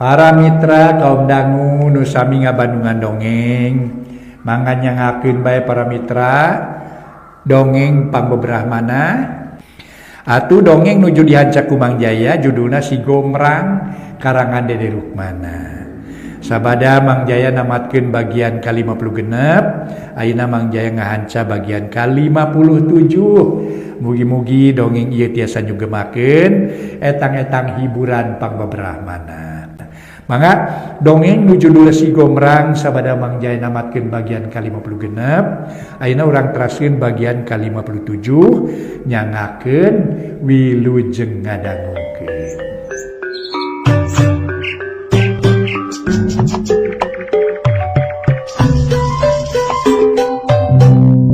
Para mitra kaum dangu nu sami ngabandungan dongeng, mangga nyangakeun bae para mitra dongeng pangbeberahmana. Atuh dongeng nuju dihanca ku Mang Jaya judulna Si Gomrang karangan Dede Rukmana. Sabada Mang Jaya namatkeun bagian ka-56, ayeuna Mang Jaya ngahanca bagian ka-57. Mugi-mugi dongeng ieu tiasa nyugemakeun etang-etang hiburan pangbeberahmana. Mangga dongeng nu judul Si Gomrang sabada Mang Jaya namatkeun bagian ka-56, ayeuna urang teraskeun bagian ka-57 nyangakeun wilujeng ngadangukeun.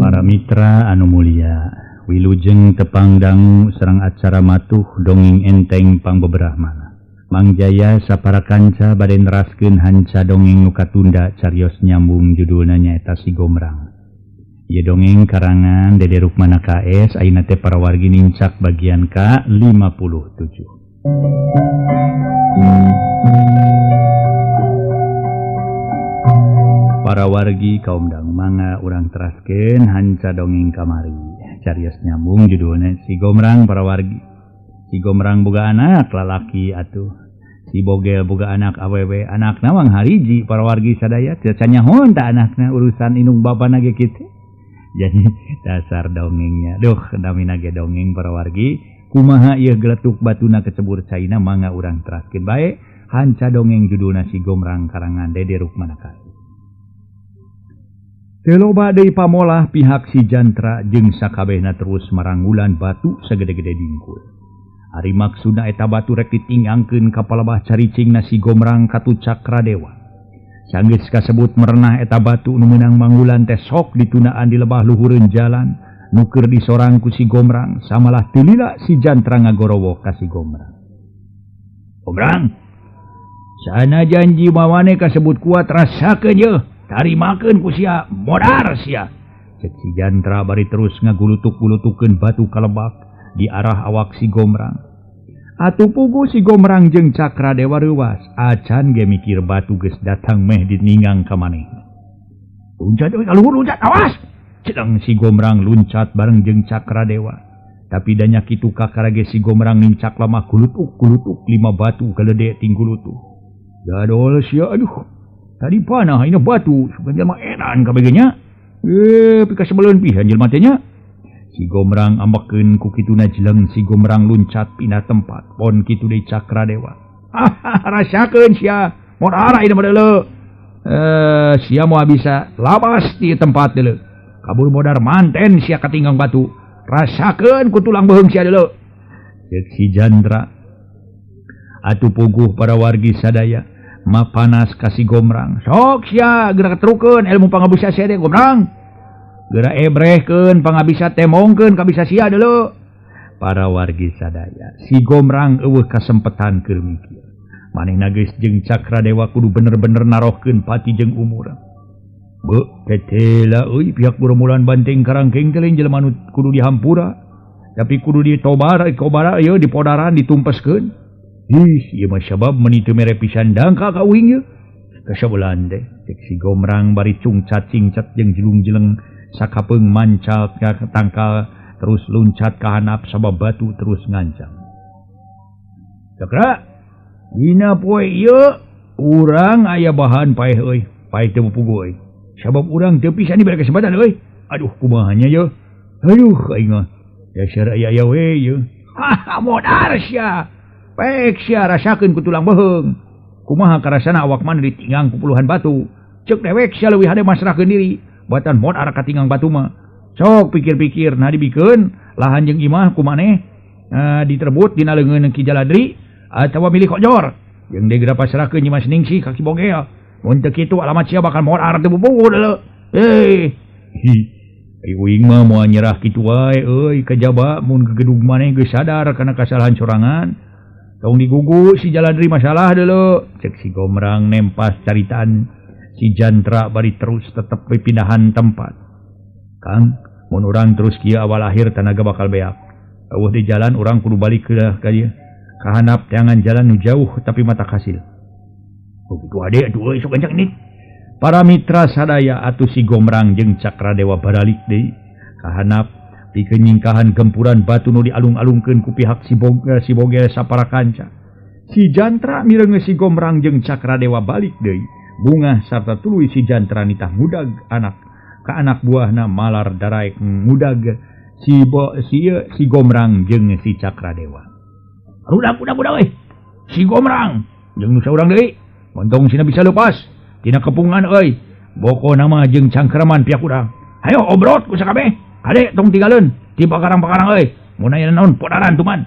Para mitra anu mulia, wilujeng tepang dangu sareng acara matuh dongeng enteng pangbeberahmana. Mang Jaya sapara kanca bade neraskeun hanca dongeng nu katunda carios nyambung judulna nyaeta Si Gomrang. Ieu dongeng karangan Dede Rukmana KS ayeuna teh para wargi nincak bagian ka-57. Para wargi kaum dangu mangga urang teraskeun hanca dongeng kamari. Carios nyambung judulna Si Gomrang para wargi. Si Gomrang boga anak lalaki atuh. Si Bogel boga anak awewe, anak nawang hariji para wargi sadaya teu canyahoan ta anakna urusan indung bapana ge kitu. Jadi dasar dongengnya. Duh, namina ge dongeng para wargi. Kumaha ieu geletuk batuna kecebur caina mangga urang teraskeun bae hanca dongeng judulna Si Gomrang karangan Dede Rukmana. Teu loba deui pamolah pihak si Jantra jeung sakabehna terus maranggulan batu sagede-gede dingkul. Ari maksudna eta batu rek ditinggangkeun ka palebah caricingna Si Gomrang katu Cakradewa. Sanggeus kasebut merenah eta batu nu meunang manggulan teh sok ditundaan di lebah luhureun jalan nu keur disorang ku Si Gomrang, samalah teu lila si Jantra ngagorowoh ka Si Gomrang. Gomrang, sana janji mawane kasebut kuat rasakeun yeuh, tarimakeun ku sia, modar sia. Cek si Jantra bari terus ngagulutuk-gulutukeun batu ka lebak di arah awak Si Gomrang. Atuh pugu Si Gomrang jeung Cakradewa reuwas, acan ge mikir batu geus datang meh diningang ka manehna. Luncat euy ka luhur, luncat, awas. Cedang Si Gomrang luncat bareng jeung Cakradewa. Tapi danya kitu kakara ge Si Gomrang nincak lemah gulutuk-gulutuk lima batu galede tinggulutuh. Gadol sia, aduh. Tadi panah ini batu, sugan jelema edan kabeh nya. Pika sebeleun pisan jelema teh nya. Si Gomrang ambekeun ku kituna jeleng Si Gomrang luncat pindah tempat. Pon kitu deui Cakradewa. Rasakeun sia, modar ieu mah deuleu. Sia moal bisa labas di tempat deuleu. Kabur modar manten sia katinggang batu. Rasakeun ku tulang beuheung sia deuleu. Ceuk si Jandra. Atuh puguh para wargi sadaya mapanas ka Si Gomrang. Sok sia geura ketrukeun ilmu pangabisa sia teh Gomrang. Geura ebrehkeun pangabisa temongkeun kabisa sia deuleu. Para wargi sadaya, Si Gomrang eueuh kasempetan keur mikir. Manehna geus jeung Cakradewa kudu bener-bener narohkeun pati jeung umur. Beuh, tetela euy pihak gerombolan banteng karangkeng teh lain jelema nu kudu dihampura. Tapi kudu ditobara, kobara ieu dipodaran ditumpeskeun. Ih, ieu mah sabab meuni teu mere pisan dangka ka uing ieu. Kasabelan teh cek Si Gomrang bari cungcat cingcat jeung jelung-jeleng sakapeung mancal ka tangkal terus luncat ka handap sabab batu terus ngancam. Cakra, dina poe ieu urang aya bahan paeh euy, paeh teu puguh euy. Sabab urang teu pisan dibere kesempatan euy. Aduh kumaha nya yeuh. Aduh aing mah dasar aya-aya we ieu. Haha modar sia. Pek sia rasakeun ku tulang beuheung. Kumaha karasana awak maneh ditinggang ku puluhan batu. Ceuk dewek sia leuwih hade masrahkeun diri. Batan modar katinggang batu mah. Sok pikir-pikir nah dibikeun lahan jeung imah ku maneh diterebut dina leungeun Ki Jaladri atawa milik Kojor. Jeung deui geura pasrahkeun Nyi Mas Ningsih ka Ki Bogel. Mun teu kitu alamat sia bakal modar teu bubuh deuleu. Ai uing mah moal nyerah kitu wae euy kajaba mun gegedug maneh geus sadar kana kasalahan sorangan. Tong digugu si Jaladri masalah deuleu. Cek Si Gomrang nempas caritaan si Jantra bari terus tetep pipindahan tempat. Kang, mun urang terus kieu awal akhir tanaga bakal beak. Eueuh di jalan urang kudu balik ka dieu. Kahanap teangan jalan nu jauh tapi mata kasil. Begitu ade atuh euy sok gancang ini. Para mitra sadaya atuh si Gomrang jeung Cakradewa baralik deui kahanap pikeun nyingkahan gempuran batu nu dialung-alungkeun ku pihak si Bogel sapara kanca. Si Jantra mireungeun si Gomrang jeung Cakradewa balik deui. Bungah sarta tuluy si Jantra nitah ngudag anak ka anak buahna malar daraek ngudag si si Gomrang jeung si Cakradewa. Rudak udah euy. Si Gomrang jeung nu saurang deui. Montong sina bisa lepas tina kepungan euy. Boko nama jeung cangkraman pihak urang. Hayo obrot ku sakabeh. Kade tong tinggalin ti pakarang-pakarang euy. Mun aya naon podaran tuman.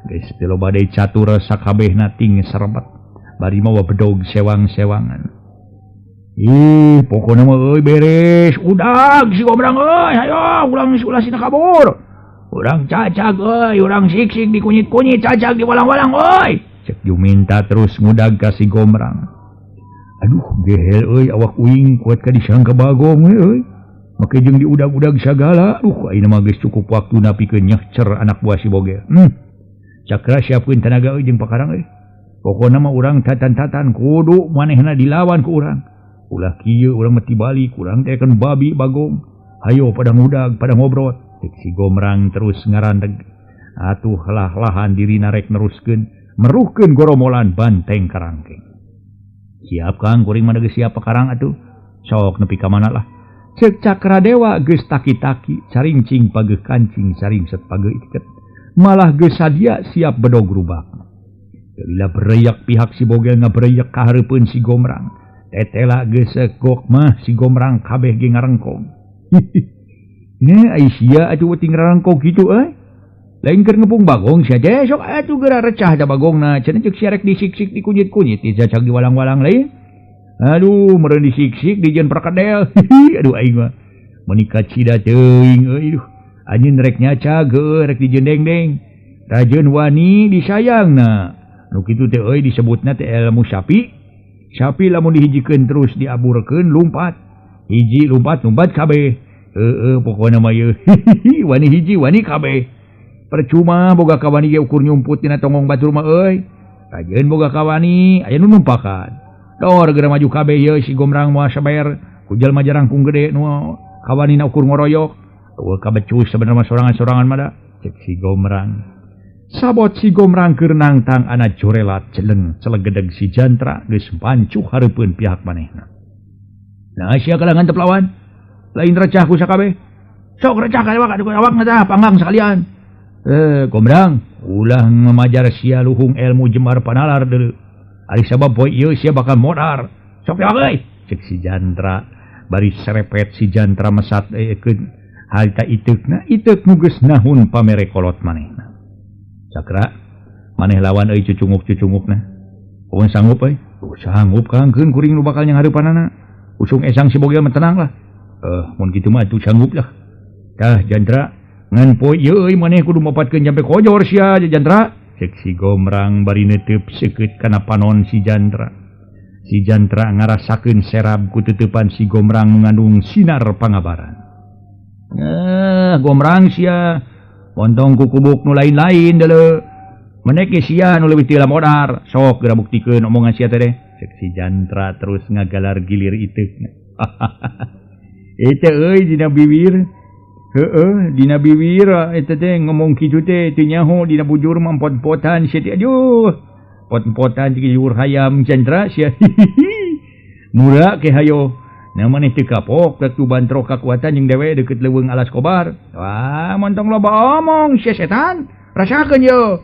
Geus teu loba deui catur sakabehna ting serebet. Bari mawa bedog sewang-sewangan. Ih, pokona mah euy beres. Udag si Gomrang euy, hayo ulang ulah sina kabur. Urang cacag euy, urang sik-sik dikunyit-kunyit, cacag diwalang-walang euy. Cek Juminta terus ngudag ka si Gomrang. Aduh, gehel euy awak uing kuat ka disangka bagong euy. Make jeung diudag-udag sagala. Aduh, ayeuna mah geus cukup waktuna pikeun nyehcer anak buah si Bogel. Cakra siapkeun tanaga euy jeung pakarang euy. Pokona mah urang tatan-tatan kudu manehna dilawan ku urang. Ulah kieu urang mah tibalik, urang teh kan babi bagong. Hayo pada ngudag, pada ngobrot. Cek si Gomrang terus ngarandeg. Atuh lah-lahan dirina rek neruskeun, meruhkeun goromolan banteng karangkeng. Siap Kang, kuring mah geus siap pakarang atuh. Sok nepi ka mana lah. Cek Cakradewa geus taki-taki, caringcing pageuh kancing, saringset pageuh iket. Malah geus sadia siap bedog rubak. Lila bereyak pihak si Bogel ngabereyak ka hareupeun si Gomrang. Tetela geus gok mah si Gomrang kabeh ge ngarengkong. Ne ai sia atuh ting ngarengkong kitu euy. Lain keur ngepung bagong sia teh sok atuh geura recah da bagongna. Cenah ceuk sia rek disik-sik dikunyit-kunyit dicacag diwalang-walang lain. Aduh, meureun disik-sik dijieun perkedel. Aduh aing mah meuni kacida teuing euy. Aduh, anjeun rek nyacag heueuh rek dijieun dengdeng. Rajeun wani disayangna. Nu kitu teh euy disebutna teh ilmu sapi. Sapi lamun dihijikeun terus diaburkeun lumpat. Hiji lumpat lumpat kabeh. Heueuh pokona mah ieu. Wani hiji wani kabeh. Percuma boga kawani ge ukur nyumput dina tonggong batur mah euy. Rajeun boga kawani aya nu numpakan. Dor geura maju kabeh ieu si Gomrang moal sabaer ku jelema jarangkung gede nu kawanina ukur ngoroyok. Eueuh kabecus sebenarnya mah sorangan-sorangan mah da. Cek si Gomrang. Sabot si Gomrang keur nangtang ana jorelat celeng celegedeg si Jantra geus pancuh hareupeun pihak manehna. Nah sia kalangan teu lawan. Lain recah ku sakabeh. Sok recah ka awak awakna tah panggang sakalian. Gomrang ulah ngamajar sia luhung ilmu jembar panalar deuleu. Ari sabab poe ieu sia bakal modar. Sok euy. Cek si Jantra bari serepet si Jantra mesat keun harita iteukna iteuk nu geus nahun pamere kolot manehna. Cakra maneh lawan euy cucunguk-cucungukna. Pokona sanggup euy. Sanggup Kang keun kuring nu bakal nyanghareupanana. Usung esang si Bogel mah tenang lah. Mun kitu mah atuh sanggup lah. Tah Jantra ngan poe ieu euy maneh kudu mapatkeun jampe kojor sia Jantra. Cek si Gomrang bari neuteub seukeut kana panon si Jantra. Si Jantra ngarasakeun serab ku teuteupan si Gomrang mengandung sinar pangabaran. Gomrang sia montong ku kubuk nu lain-lain deuleu. Menek ge sia nu leuwih ti modar. Sok geura buktikeun omongan sia teh deh. Cek si Jantra terus ngagalar gilir iteukna. Eta euy dina bibir. Heeh, dina bibir eta teh ngomong kitu teh teu nyaho dina bujur mah pot-potan sia teh. Aduh. Pot-potan jeung jur hayam Jantra sia. Mura ke hayo. Nah maneh teu kapok teu bantrok kakuatan jeung dewe deukeut leuweung alas kobar. Wah, montong loba omong sia setan. Rasakeun yo.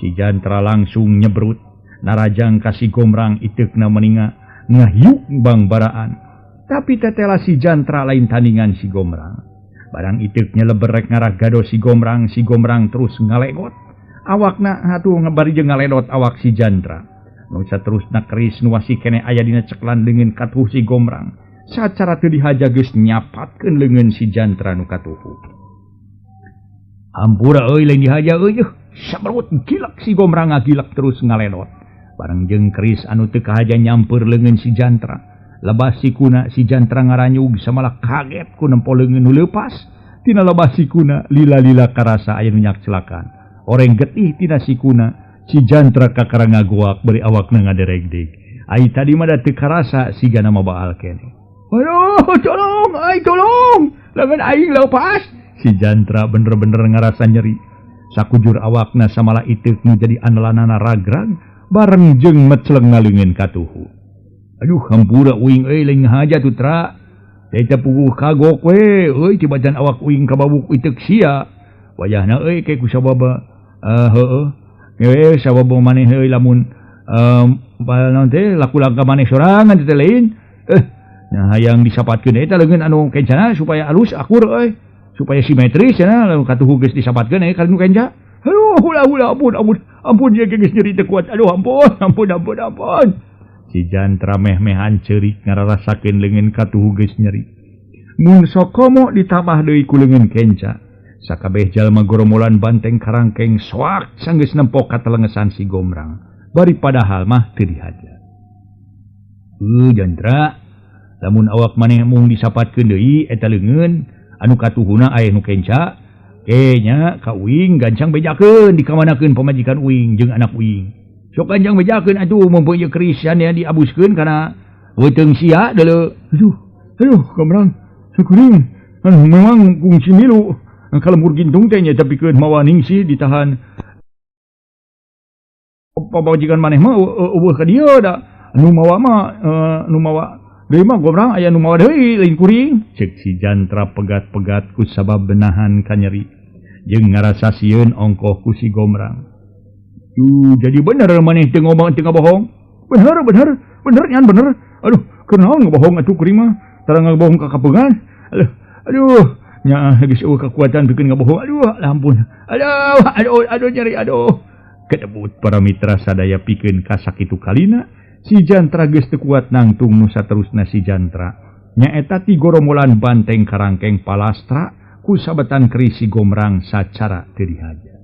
Si Jantra langsung nyebrut. Narajang ka si Gomrang iteukna meninga ngahiuk bangbaraan. Tapi tetela si Jantra lain tandingan si Gomrang. Barang iteuknya leberek ngarah gado si Gomrang terus ngalegot. Awakna atuh ngebari jeung ngaledot awak si Jantra. Nu saterusna keris nu wasi keneh aya dina ceklan leungeun katuhu si Gomrang. Sacara teu dihaja geus nyapatkeun leungeun si Jantra nu katuhu. Hampura euy lain dihaja euy. Sabarut gilak si Gomrang ngagilak terus ngaledot. Barang jeung keris anu teu kahaja nyamper leungeun si Jantra. Lebas sikuna si Jantra ngaranyug samalah kaget ku nempo leungeun nu leupas. Tina lebas sikuna lila-lila karasa aya nu nyakcelakan. Oreng getih tina sikuna si Jantra kakara ngagoak bari awakna ngaderegdeg. Ai tadi mah da teu karasa sigana mah baal keneh. Aduh, tolong, ai tolong. Lengan aing lepas. Si Jantra bener-bener ngarasa nyeri. Sakujur awakna samalah iteuk nu jadi andalanana ragrag bareng jeung meceleng ngaleungeun katuhu. Aduh, hampura uing euy lain ngahaja tuh tra. Eta puguh kagok we euy cibacan awak uing kababuk iteuk sia. Wayahna euy ke ku sababa heueuh. Euy sababa maneh euy lamun naon teh laku langkah maneh sorangan teh lain. Nah hayang disapatkeun eta leungeun anu kencana supaya alus akur euy, supaya simetris cenah lamun katuhu geus disapatkeun ka nu kenca. Aduh, ulah ulah ampun ampun ampun ieu geus nyeri teu kuat. Aduh ampun ampun ampun ampun. Si Jantra meh-mehan ceurik ngararasakeun leungeun katuhu geus nyeri. Mun sokomo ditambah deui ku leungeun kenca. Sakabeh jalma goromolan banteng karangkeng soak sanggeus nempok katelengesan si Gomrang. Bari padahal mah teu dihaja. Jantra, lamun awak maneh mung disapatkeun deui eta leungeun anu katuhuna aya nu kenca, nya ka uing gancang bejakeun dikamanakeun pamajikan uing jeung anak uing. Sok gancang bejakeun atuh mumpung ieu keris nya diabuskeun kana weuteung sia deuleu. Aduh, aduh Gomrang, sakuring anu memang kungsi milu kalembur gintung teh nya tapi keun mawa ningsih ditahan. Pamajikan maneh mah eueuh ka dieu da nu mawa mah nu mawa deui mah Gomrang aya nu mawa deui lain kuring. Ceuk si Jantra pegat-pegat ku sabab benahan kanyeri jeung ngarasa sieun ongkoh ku si Gomrang. Jadi bener maneh teu ngomong teu ngabohong. Bener bener bener nyan bener. Aduh, kunaon ngabohong atuh kuring mah? Tara ngabohong ka kapeungan. Aduh, aduh, nya geus eueuh kakuatan pikeun ngabohong. Aduh, ampun. Aduh, aduh, aduh nyeri aduh. Kedebut para mitra sadaya pikeun ka sakitu kalina, si Jantra geus teu kuat nangtung nu saterusna si Jantra. Nyaeta ti goromolan banteng karangkeng palastra ku sabetan keris si Gomrang sacara teu dihaja.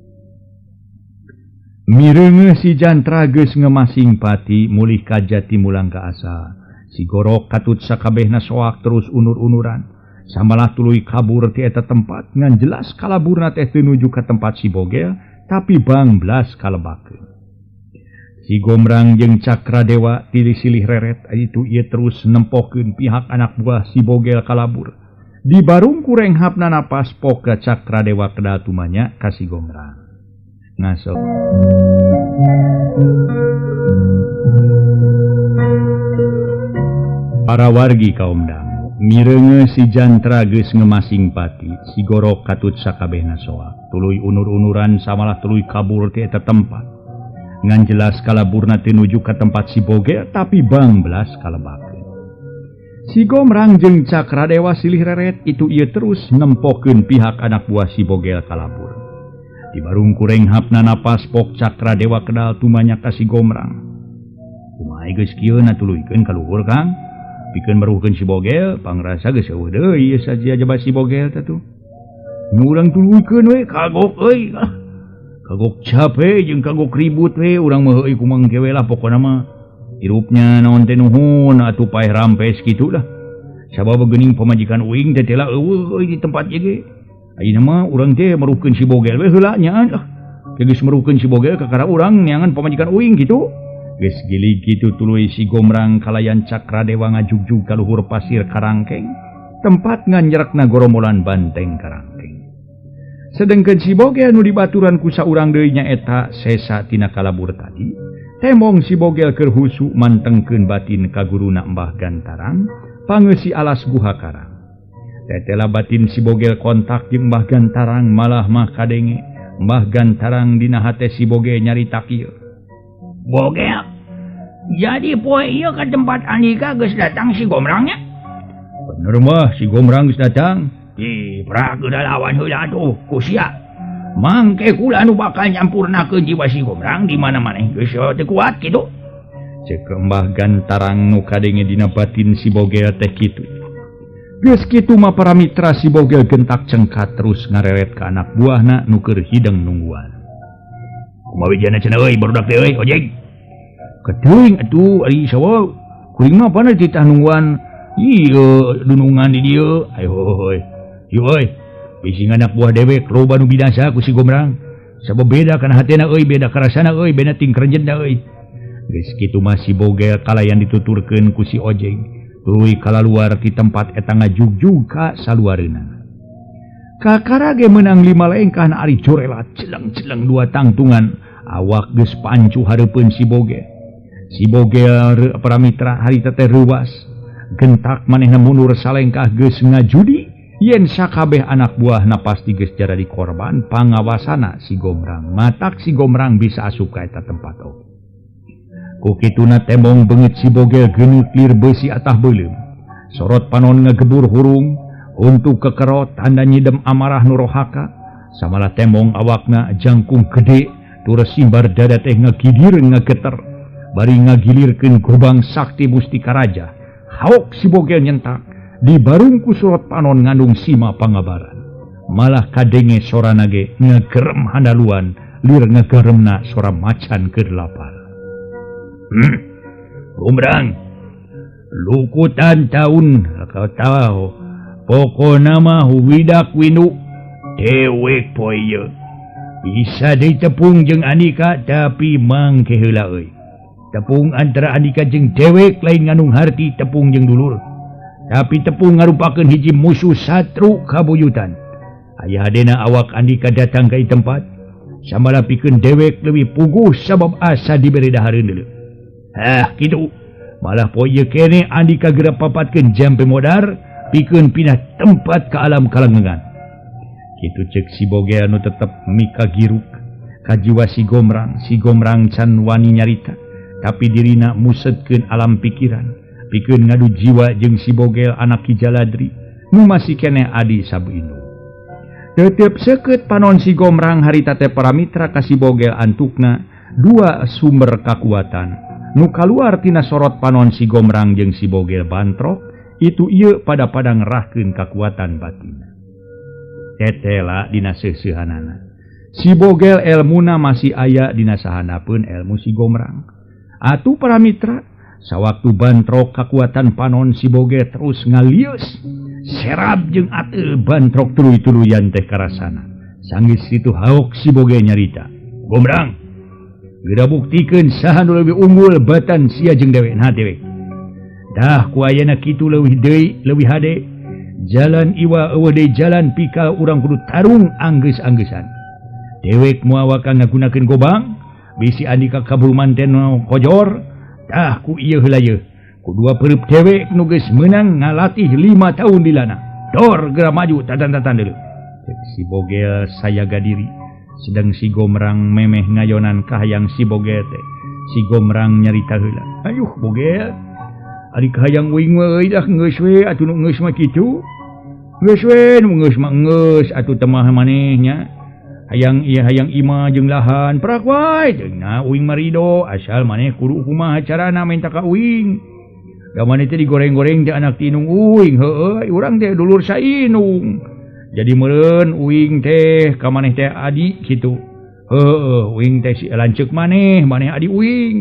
Mireungeuh si Jantra geus ngemasing pati mulih ka jati mulang ka asa. Si Gorok katut sakabehna soak terus unur-unuran. Samalah tuluy kabur ti eta tempat ngan jelas kalaburna teh teu nuju ka tempat si Bogel tapi banglas kalebakeun. Si Gomrang jeung Cakra Dewa tili silih reret itu ieu terus nempokeun pihak anak buah si Bogel kalabur. Di barung kurenghapna napas poka Cakra Dewa kedal tumanya ka si Gomrang. Ngaso. Para wargi kaum dangu, mireunge si Jantra geus ngemasing pati, si Gorok katut sakabehna soak, tuluy unur-unuran samalah tuluy kabur ti eta tempat. Ngan jelas kalaburna teu nuju ka tempat si Bogel tapi banglas kalebakeun. Si Gomrang jeung Cakra Dewa silih reret itu ieu terus nempokeun pihak anak buah si Bogel kalabur. Di barung kurenghapna napas pok Cakra Dewa kedal tumanya ka si Gomrang. Kumaha geus kieu na tuluykeun ka luhur Kang? Pikeun meruhkeun si Bogel, pangrasa geus eueuh deui ieu sajia jaba si Bogel teh tuh. Nu urang tuluykeun we kagok euy. Kagok capek jeung kagok ribut we urang mah heueuy kumang kewe lah pokona mah. Hirupnya naon teh nuhun atuh paeh rampes kitu lah. Sabab geuning pamajikan uing teh teh lah eueuh euy di tempat ieu ge. Ayeuna mah urang teh meruhkeun si Bogel we heula nya ah. Geus meruhkeun si Bogel kakara urang neangan pamajikan uing kitu. Geus gilig kitu tuluy si Gomrang kalayan Cakra Dewa ngajugjug ka luhur pasir karangkeng tempat nganjerekna goromolan banteng karangkeng. Sedengkeun si Bogel nu dibaturan ku saurang deui nyaeta sesa tina kalabur tadi, temong si Bogel keur husu mantengkeun batin ka guruna Mbah Gantarang pangeusi alas guha karang. Tetela batin si Bogel kontak jeung Mbah Gantarang malah mah kadenge Mbah Gantarang dina hate si Bogel nyarita kieu. Bogel, jadi poe ieu ka tempat Andika geus datang si Gomrangnya? Bener mah si Gomrang geus datang. Ih, prak geus lawan heula atuh ku sia. Mangke kula nu bakal nyampurnakeun jiwa si Gomrang di mana-mana geus teu kuat kitu. Ceuk Mbah Gantarang nu kadenge dina batin si Bogel teh kitu. Geus kitu mah para mitra si Bogel gentak cengkat terus ngareret ka anak buahna nu keur hideng nungguan. Kumaha wijana cenah euy barudak teh euy ojeg. Keteuing atuh ari sawa kuring mah pana titah nungguan ieu dunungan di dieu. Ayo heuy. Ieu euy bisi anak buah dewek loba nu binasa ku si Gomrang. Sabab beda kana hatena euy beda karasana euy beda tingkerenjedna euy. Geus kitu mah si Bogel kalayan dituturkeun ku si Ojeng tuluy kalaluar ti tempat eta ngajugjug ka saluareunana. Kakara ge meunang 5 lengkah na ari corela celeng-celeng 2 tangtungan awak geus pancu hareupeun si Bogel. Si Bogel para mitra harita teh reuwas gentak manehna mundur salengkah geus ngajudi yen sakabeh anak buahna pasti geus jaradi korban pangawasana si Gomrang. Matak si Gomrang bisa asup ka eta tempat oge. Ku kituna tembong beungeut si Bogel geuneuh lir beusi atah beuleum. Sorot panon ngagebur hurung untuk kekerot tanda nyidem amarah nurohaka. Samalah tembong awakna jangkung gede tur simbar dada teh ngagidir ngageter bari ngagilirkeun gobang sakti mustika raja. Haok si Bogel nyentak dibarung ku sorot panon ngandung sima pangabaran. Malah kadenge sorana ge ngagerem handaluan lir ngageremna sora macan keur lapar. Gombrang lukutan taun kau tahu pokona mah widak winu dewek poe ieu bisa ditepung jeung Andika tapi mangke heula euy. Tepung antara Andika jeung dewek lain ngandung harti tepung jeung dulur, tapi tepung ngarupakeun hiji musuh satru kabuyutan. Aya hadena awak Andika datang ka ieu tempat samalah pikeun dewek leuwih puguh sabab asa dibere dahareun deuleu. Hah kitu malah poe ieu keneh Andika geura papatkeun jampe modar pikeun pindah tempat ke alam kalanggengan. Kitu ceuk si Bogel nu tetep mikagiruk kajiwa si Gomrang. Si Gomrang can wani nyarita tapi dirina musetkeun alam pikiran pikeun ngadu jiwa jeung si Bogel anak Ki Jaladri nu masih keneh adi sabu indung. Tetep seukeut panon si Gomrang harita teh para mitra ka si Bogel antukna dua sumber kakuatan nu kaluar tina sorot panon si Gomrang jeung si Bogel bantrok itu ieu pada pada ngerahkeun kakuatan batin. Tetela dina seuseuhanana. Si Bogel elmuna masih aya dina sahanapeun elmu si Gomrang. Atuh para mitra, sawaktu bantrok kakuatan panon si Bogel terus ngalieus, serab jeung ateul bantrok tuluy-tuluyan teh karasana. Sanggeus kitu haok si Bogel nyarita, "Gomrang, geura buktikeun saha nu leuwih unggul batan sia jeung dewek nah dewek." Dah ku ayana kitu leuwih deui leuwih hade jalan iwa eueuh deui jalan pika urang kudu tarung anggeus-anggesan. Dewek moal waka ngagunakeun gobang bisi Andika kabur manten kojor. Tah ku ieu heula yeuh ku dua pereup dewek nu geus meunang ngalatih 5 tahun dilana. Dor geura maju tatan-tatan deuleu. Cek si Bogel sayaga diri sedang si Gomrang memeh ngayonan kahayang si Bogel teh. Si Gomrang nyarita heula, "Ayuh Bogel, ari kahayang uing mah euy dah geus we atuh nu geus mah kitu. Geus we nu geus mah geus atuh temah maneh nya. Hayang ieu hayang imah jeung lahan prak wae cenah uing mah rido asal maneh kudu kumaha carana minta ka uing. Da maneh teh digoreng-goreng teh anak ti indung uing heueuh urang teh dulur saindung. Jadi meureun uing teh ka maneh teh adi kitu. Heueuh uing teh si lanceuk maneh, maneh adi uing.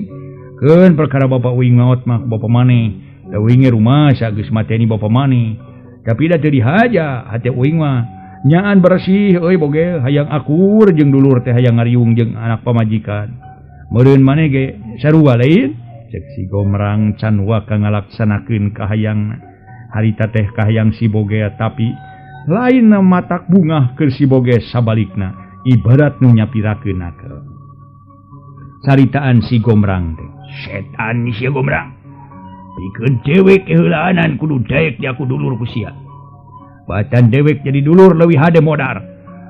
Keun perkara bapa uing maot mah bapa maneh. Da uing ge rumasa geus mateni bapa maneh. Tapi da teu dihaja hate uing mah nyaan bersih euy Bogel hayang akur jeung dulur teh hayang ngariung jeung anak pamajikan. Meureun maneh ge sarua lain." Cek si Gomrang can waka ngalaksanakeun kahayangna. Harita teh kahayang si Bogel tapi lain matak bungah keur si Bogel sabalikna ibarat nu nyapirakeun akel. Caritaan si Gomrang teh, "Setan si Gomrang. Pikeun dewek keheulaanan kudu daek di aku dulur ku sia. Batan dewek jadi dulur leuwih hade modar.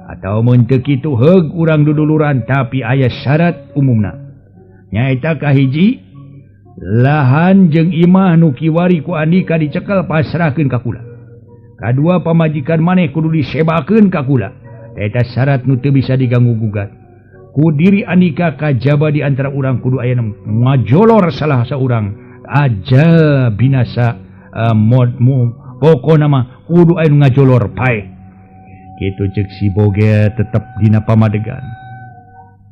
Atau mun teu kitu heug urang duduluran tapi aya syarat umumna. Nyaeta kahiji lahan jeung imah nu kiwari ku Andika dicekel pasrahkeun ka kula. Kadua pamajikan maneh kudu disebakeun ka kula. Eta syarat nu teu bisa diganggu gugat. Ku diri Andika kajaba di antara urang kudu aya nu ngajolor salah saurang aja binasa mod mu pokona mah kudu aya nu ngajolor paeh." Kitu ceuk si Bogel tetep dina pamadegan.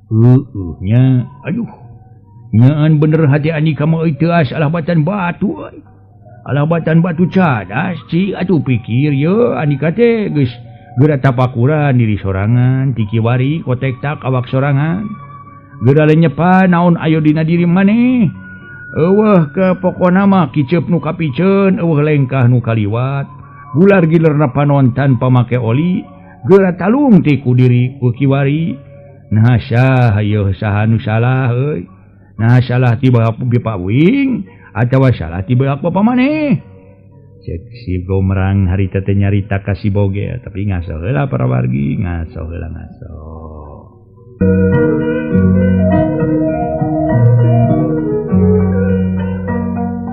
Heueuh nya ayuh nyaan bener hati Andika mah euy teu alah batan batu euy. Alah batan batu cadas cik atuh pikir ye Andika teh geus geura tapakuran diri sorangan ti kiwari kotek tak awak sorangan. Geura lenyepan naon ayo dina diri maneh. Eueuh ke pokona mah kiceup nu kapiceun, eueuh lengkah nu kaliwat. Gular gilerna panon tanpa make oli, geura talung ti ku diri ku kiwari. Nah sah ieu saha nu salah euy. Nah salah ti bapak wing atawa salah ti bapak maneh. Cek si Gomrang harita teh nyarita ka si Bogel, tapi ngaso heula para wargi, ngaso heula ngaso.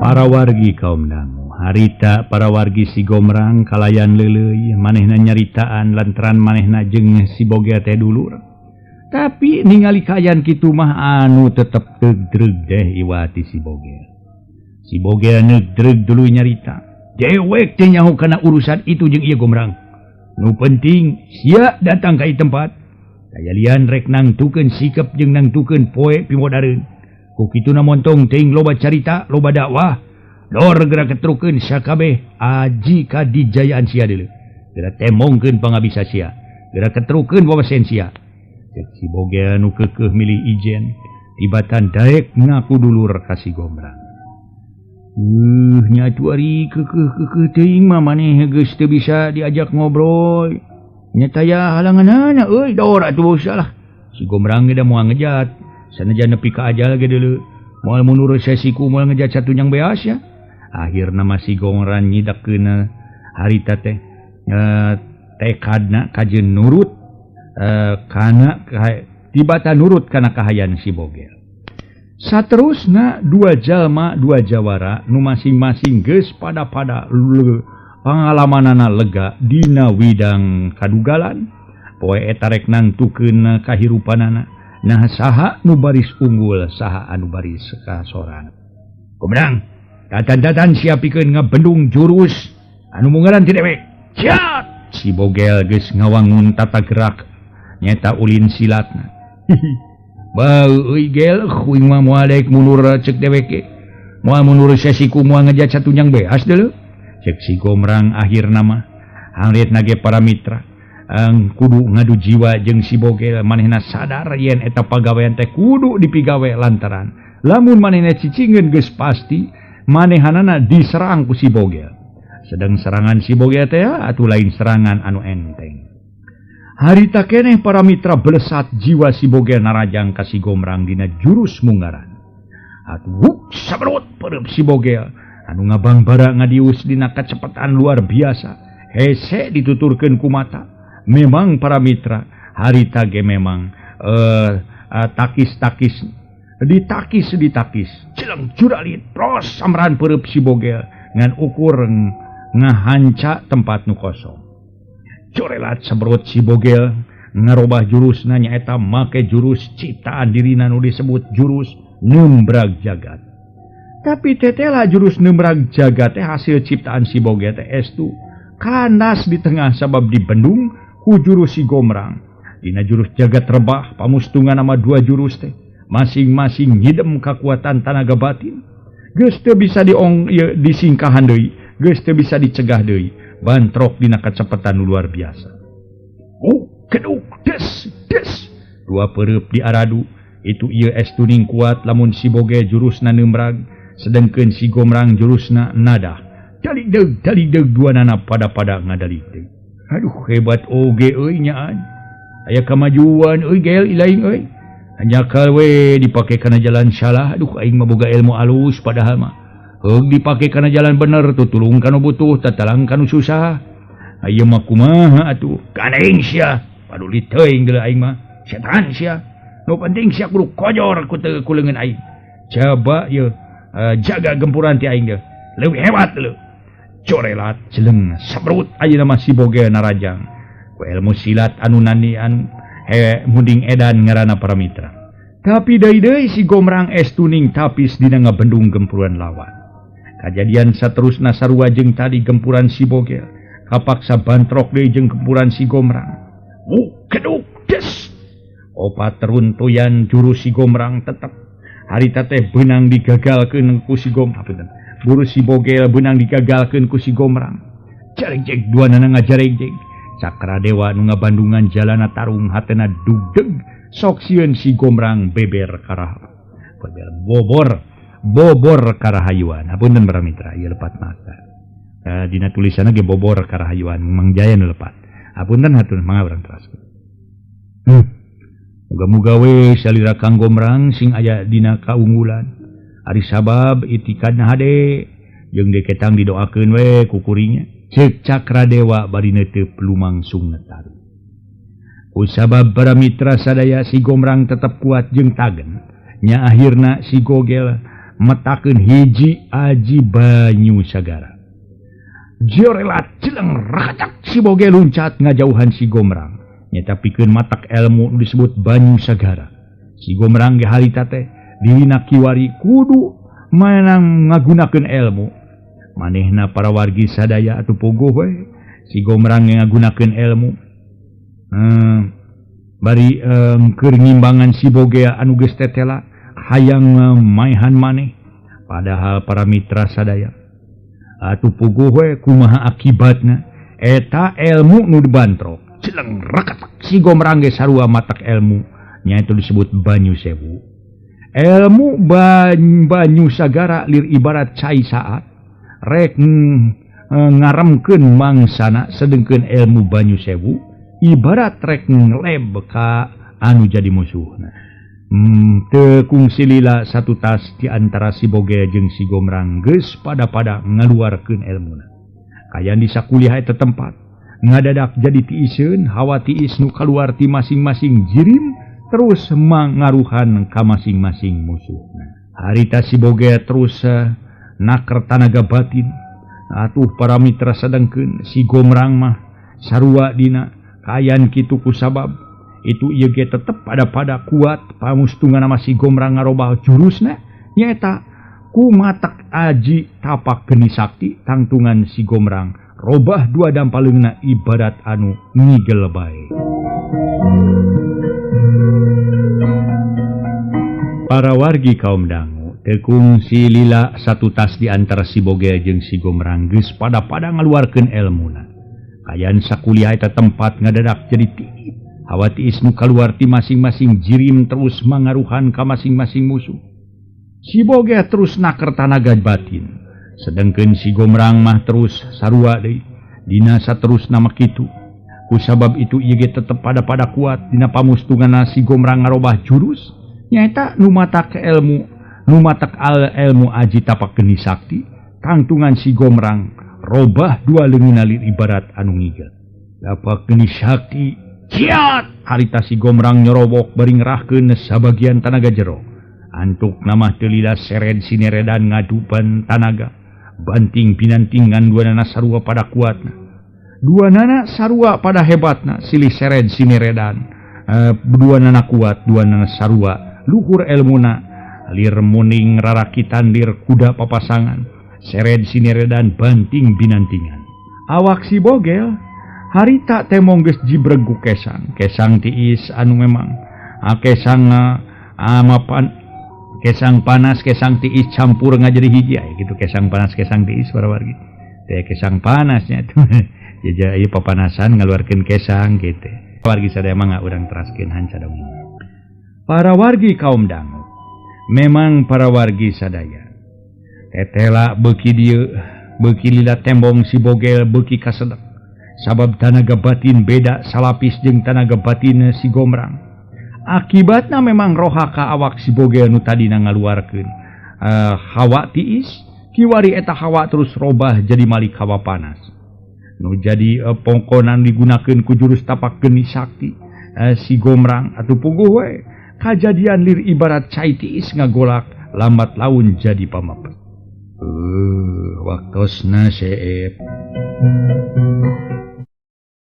Para wargi kaum dangu, harita para wargi si Gomrang kalayan leuleuy manehna nyaritaan lantaran manehna jeung si Bogel teh dulur. Tapi ningali kaayaan kitu mah anu tetep teugdreug deh iwati si Bogel. Si Bogel neugdreug dulu nyarita. Dewek teh nyaho kana urusan itu jeung ieu Gomrang. Nu penting sia datang ka ieu tempat. Kayalian rek nangtukeun sikep jeung nangtukeun poe pimodareun. Ku kituna montong teuing loba carita, loba dakwah. Dor geura ketrukeun sakabeh aji kadijayaan sia deuleu. Geura temongkeun pangabisa sia. Geura ketrukeun wawasen sia. Cek si Bogel nu keukeuh milih ijen, tibatan daek ngaku dulur ka si Gomrang. Nya atuh ari keukeuh-keukeuh teuing mah maneh geus teu bisa diajak ngobrol. Nya taya halanganana euy dor atuh salah. Si Gomrang ge da moal ngejat. Sanajan nepi ka ajal ge deuleu. Moal mundur sesiku moal ngejat satunyang beas ya. Akhirna mah si Gomrang nyidakeun harita teh tekadna kajeun nurut kana tibatan nurut kana kahayan si Bogel. Saterusna dua jalma dua jawara nu masing-masing geus pada-pada pangalamanana lega dina widang kadugalan. Poe eta rek nangtukeun kahirupanana. Nah saha nu baris unggul saha anu baris kasoran. Gomrang, datan-datan siapikeun ngabendung jurus anu munggaran ti dewek. Ciat! Si Bogel geus ngawangun tata gerak nyeta ulin silatna. Bau euy gel kuing mah moal daek mundur cek dewek ge. Moal mundur sesiku moal ngejat satunyang beas deuleu. Cek si Gomrang akhirna mah hangreutna ge para mitra. Ang kudu ngadu jiwa jeung si Bogel manehna sadar yen eta pagawean teh kudu dipigawe lantaran lamun manehna cicingeun geus pasti manehanana diserang ku si Bogel. Sedang serangan si Bogel teh atuh lain serangan anu enteng. Harita keneh para mitra belesat jiwa si Bogel narajang ka si Gomrang dina jurus munggaran. Atuh sabrut pereup si Bogel anu ngabangbara ngadius dina kacepetan luar biasa. Hese dituturkeun ku mata. Memang para mitra harita ge memang takis-takis ditakis ditakis celeng juralit pros samran pereup si Bogel ngan ukur ngahanca tempat nu kosong. Corelat sebrot si Bogel ngarobah jurusna nyaeta make jurus ciptaan dirina nu disebut jurus nembrag jagat. Tapi tetela jurus nembrag jagat teh hasil ciptaan si Bogel teh estu kanas di tengah sabab dibendung ku jurus si Gomrang. Dina jurus jagat rebah pamustungan nama dua jurus teh masing-masing ngidem kakuatan tanaga batin. Geus teu bisa diong ieu disingkahan deui, geus teu bisa dicegah deui. Bantrok dina kacepetan nu luar biasa. Oh, keduk des des. Dua pereup diaradu, itu ieu estuning kuat lamun si Bogel jurusna neumrag, sedengkeun si Gomrang jurusna nadah. Daligdeug daligdeug dua nana pada-pada ngadaligdeug. Aduh hebat oge euy nyaan. Aya kamajuan euy gel ilaing euy. Nyakal we dipake kana jalan salah. Aduh aing mah boga ilmu alus padahal mah. Heug dipake kana jalan bener tutulung kanu butuh tatalang kanu susah. Ayeuna mah kumaha atuh? Kaneng sia. Paduli teuing deuleu aing mah. Setan sia. Nu penting sia kudu kojor ku teu ku leungeun aing. Coba ieu jaga gempuran ti aing deuleu. Leuwih hebat deuleu. Corelat jeleng sabrut ayeuna mah si Bogel narajang. Ku ilmu silat anu nanian munding edan ngaranna para mitra. Tapi deui-deui si Gomrang estuning tapis dina ngabendung gempuran lawan. Kajadian saterusna sarua jeung tadi gempuran si Bogel. Kapaksa bantrok deui jeung gempuran si Gomrang. Keduk des. Opat runtuyan jurus si Gomrang tetep. Harita teh beunang digagalkeun ku si Gomrang. Buru si Bogel beunang digagalkeun ku si Gomrang. Jaregjeg duanana ngajaregjeg. Cakra Dewa nu ngabandungan jalana tarung hatena dugdeg Sok sieun si Gomrang beber karah beber bobor bobor karahayuan. Hapunten para mitra, ieu lepat mata. Dina tulisanna ge bobor karahayuan Mang Jaya nu lepat. Hapunten hatur mangga urang teraskeun. Muga-muga we salira Kang Gomrang sing aya dina kaunggulan. Ari sabab itikadna hade jeung deketang didoakeun we ku kuringnya. Ceuk Cakradewa bari neuteup lumangsung netaru. Ku sabab para mitra sadaya si Gomrang tetep kuat jeung tagen. Nya akhirna si Gogel metakeun hiji aji banyu sagara. Jorelat celeng rakacak si Bogel luncat ngajauhan si Gomrang. Nyata pikeun matak ilmu disebut banyu sagara. Si Gomrang ge harita teh dirina kiwari kudu menang ngagunakeun ilmu. Manehna para wargi sadaya atuh puguh we. Si Gomrang ngagunakeun ilmu. Bari keur ngimbangan si Bogea anu geus tetela hayang maehan maneh. Padahal para mitra sadaya atuh puguh we kumaha akibatna eta ilmu nu dibantrok. Celeng rakatak si Gomrang ge sarua matak ilmu nya itu disebut banyu sewu. Ilmu banyu sagara lir ibarat cai saat rek ngaremkeun mangsana, sedengkeun ilmu banyu sewu ibarat rek ngleb ka anu jadi musuhna. Teu kungsi lila satu tas di antara si Bogel jeung si Gomrang geus pada-pada ngaluarkeun ilmuna. Kayan di sakuliah eta tempat ngadadak jadi tiiseun hawa tiis nu kaluar ti masing-masing jirim terus mangaruhan ka masing-masing musuhna. Harita si Bogel terus naker tanaga batin. Atuh para mitra sadengkeun si Gomrang mah sarua dina kayan kitu ku sabab itu ieu ge tetep pada-pada kuat pamustungan nama si Gomrang ngarobah jurusna nyaeta ku matak aji tapak geni sakti tangtungan si Gomrang robah dua dampaleungna ibarat anu ngigel bae. Para wargi kaum dangu teu kungsi lila satu tas di antara si Bogel jeung si Gomrang geus pada-pada ngaluarkeun elmuna. Kayan sakuliah eta tempat ngadadak jadi tiit. Hawa tiis nu kaluar ti masing-masing jirim terus mangaruhan ka masing-masing musuh. Si Bogel terus naker tanaga batin. Sedengkeun si Gomrang mah terus sarua deui. Dina saterusna mah kitu. Ku sabab itu ieu ge tetep pada-pada kuat dina pamustunganna si Gomrang ngarobah jurus nyaeta nu matak ilmu nu matak al ilmu aji tapak geni sakti tangtungan si Gomrang robah dua leungeunna lir ibarat anu ngigel. Tapak geni sakti ciat harita si Gomrang nyorobok bari ngerahkeun sabagian tanaga jero. Antuk nama teu lila sered sineredan ngadupan tanaga. Banting pinantingan dua nana sarua pada kuatna. Dua nana sarua pada hebatna silih sered sineredan. Dua nana kuat, dua nana sarua luhur elmuna. Lir muning rarakitan lir kuda papasangan. Sered sineredan banting binantingan. Awak si Bogel harita temong geus jibreg ku kesang. Kesang tiis anu memang kesang amapan kesang panas kesang tiis campur ngajadi hiji aya gitu kesang panas kesang tiis para wargi teh kesang panasnya tuh jaja ieu papanasan ngaluarkeun kesang gitu. Wargi sadaya mangga urang teraskeun hanca dongeng. Para wargi kaum dangu memang para wargi sadaya tetela beuki dieu beuki lila tembong si Bogel beuki kasedek sabab tanaga batin beda salapis jeung tanaga batin si Gomrang. Akibatna memang roha ka awak si Bogel nu tadina ngaluarkeun hawa tiis kiwari eta hawa terus robah jadi malik hawa panas nu jadi pongkonan digunakeun ku jurus tapak geni sakti si Gomrang atuh puguh we kajadian lir ibarat cai tiis ngagolak lambat laun jadi pamapet. Waktosna seep.